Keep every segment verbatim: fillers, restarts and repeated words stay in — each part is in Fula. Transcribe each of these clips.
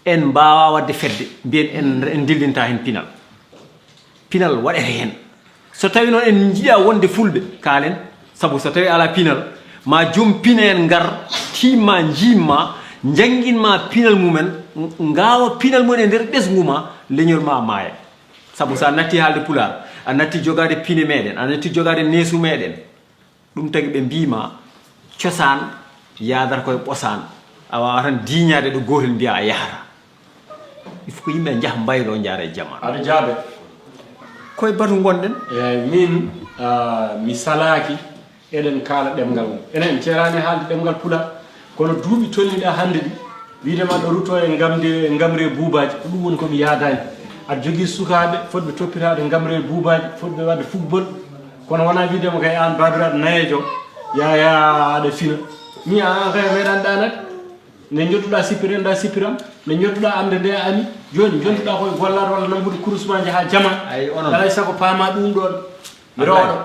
En mbaawaa waɗde fedde, mbiyen en, en ndillinta heen pinal. Pinal waɗete heen. So tawii noon en njiyaa wonde fulɓe, kaalen. Sabu so tawii alaa pinal, ma joom pine en ngar, tiimma, njiimma, njannginma pinal mumen, ngaawa pinal mum e nder ɓesngu ma, leñol ma maaya. Sabu so a natti haalde pulaar, a natti jogaade pine meɗen, a natti jogaade neesu meɗen, ɗum tagi ɓe mbiima cosaan yaadata koye ɓosaan. A waawaa tan diiñaade ɗo gootel mbiyaa a yahata. Il faut ko yimɓe njaha mbayloo njaara e jamaanu. Aɗa jaabe. Koye batu ngonɗen. Eyi, min, ah, mi salaaki eɗen kaala ɗemngal ngal. Enen en ceeraani haalde ɗemngal pulaar. Kono duuɓi tolniɗa hannde ɗi, wiide ma ɗo rutto e ngamde, ngamre buubaaji, ko ɗum woni ko mi yaadaani. Aɗa jogii sukaaɓe fotɓe toppitaade ngamre buubaaji, fotɓe waɗde football. Kono wonaa wiide ma kay aan baabiraaɗo nayeejo, yaa, yaa aɗa fina. Mi a, aan kay a meeɗaani ɗaanaade. Nde njottuɗaa sippirde, nda sippiram. Nde njottuɗaa amde nde a ami. Jooni njontuɗaa koye gollaade walla nanngude kurus ma njahaa jama. Ay, onon. Alay sago paamaa ɗum ɗoon. Mi rooɗo.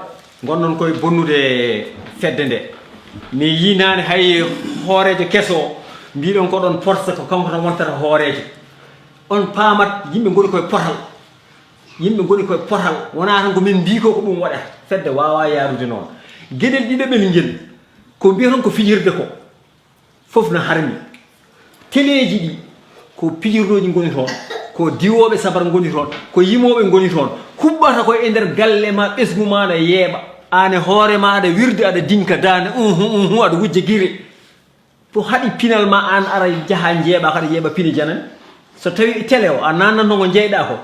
Ngonɗon koye bonnude fedde nde. Mi yii naane hay hooreejo keso o, mbiɗon ko ɗon porsa ko kanko tan wontata hooreejo. On paamat yimɓe ngoni koye potal. Yimɓe ngoni koye potal. Wonaa tan ko min mbii ko, ko ɗum waɗata. Fedde waawaa yaarude noon. Geɗel ɗiɗaɓel ngel, ko mbiyaton ko fijirde ko. Fof na harmi. Teleeji ɗi, ko pijirlooji ngoni toon, ko diwooɓe sabar ngoni toon, ko yimooɓe ngoni toon. Kuɓɓata ko e nder galle ma, ɓesngu ma na yeeɓa. Aan e hoore ma aɗa wirde, aɗa dinka daande, unhu, unhu, aɗa wujja gire. Ko haɗi pinal ma aan ara jaha njeeɓa, kaɗa yeeɓa pine janani? So tawii télé o, a naatnat toon ko njeyɗaa ko,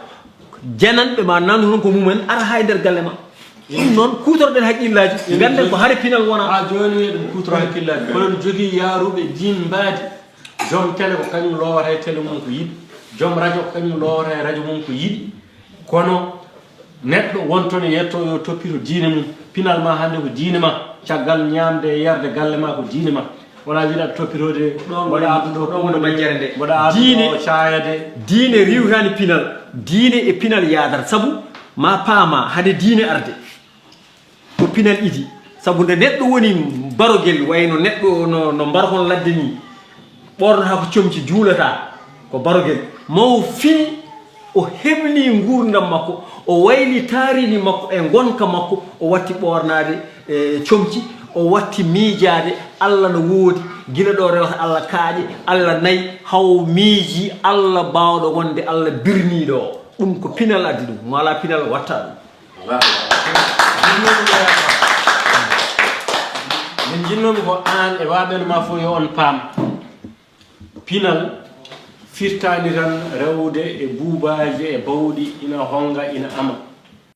jananɓe ma naatnat toon ko mumen, ara haa e nder galle ma. Ɗum noon, kuutorɗen hakkillaaji, ngannden ko hare pinal wonaa. Haa jooni eɗen kuutoro hakkillaaji. Kono no jogii yaaruɓe diin mbaadi. Joom télé ko kañum loowata e télé mum ko yiɗi. Joom rajo ko kañum loowata e rajo mum ko yiɗi. Kono neɗɗo wonto ne yetto yo toppito diine mum. Pinal ma hannde ko diine ma. Caggal ñaamde e yarde galle ma ko diine ma. Wona wiɗa toppitode ɗo mboɗa adduɗo ɗo wonde majjere nde. Mboɗa adduɗo diine, caayade. Diine riwtani pinal. Diine e pinal yaadata. Sabu ma paama hade diine arde. Ko pinal idi. Sabu nde neɗɗo woni barogel, wayno neɗɗo no, no mbarhon ladde ni, ɓornata ko comci, juulata ko barogel. Maw fini, o hebli nguurndam makko, o wayli taariindi makko e ngonka makko, o watti ɓoornaade, e, comci, o watti miijaade Allah no woodi, gila ɗo rewata Allah kaaƴe, Allah nayi, haw miiji Allah baawɗo wonde Allah birniiɗo o. Ɗum ko pinal addi ɗum, mo alaa pinal watta ɗum. Min jinnoomi ko aan e waaɓe ma fof yo on paam. Pinal firtaani tan rewde e buubaaji e bawɗi ina honga ina ama.